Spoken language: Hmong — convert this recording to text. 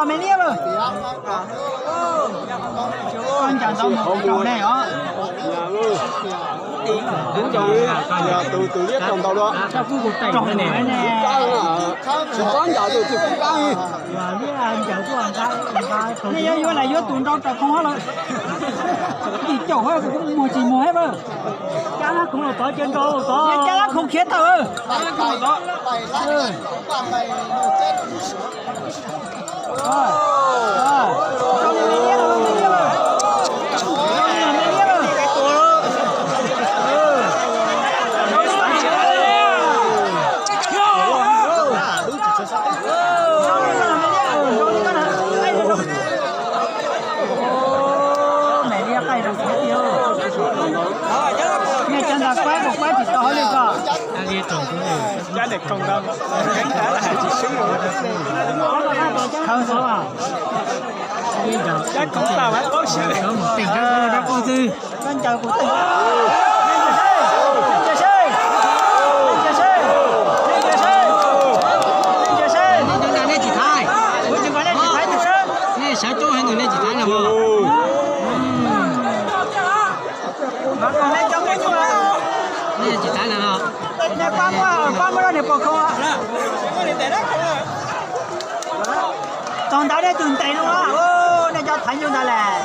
Me liab lawm. Koj ncaws ntau mus rau ne os. Tus liab raug ntau lawm. Tsis txhob ncaws tus twg kuj qab. Nej yuav yuav lam yuav tus nrau raws khoom lawm. Tsis caum kuv muag tsis muag hab. Cab lab khoom los tod cia nrau tod. Cab lab khoom khiav tawm. Nej cov ntas kuab kuv kuab tsis tau hauj lwm ko. Kawg ntawd, koj mus teem rab qus rab qus xwb. Koj ncaws kuv teem. Nej tsis thaiv, nej sawv coob heev ntawm nej tsis thaiv no. Nej tsis thaiv no. Txog ntawd nej tus ntes no, nej cov thaiv nyuj ntawd las.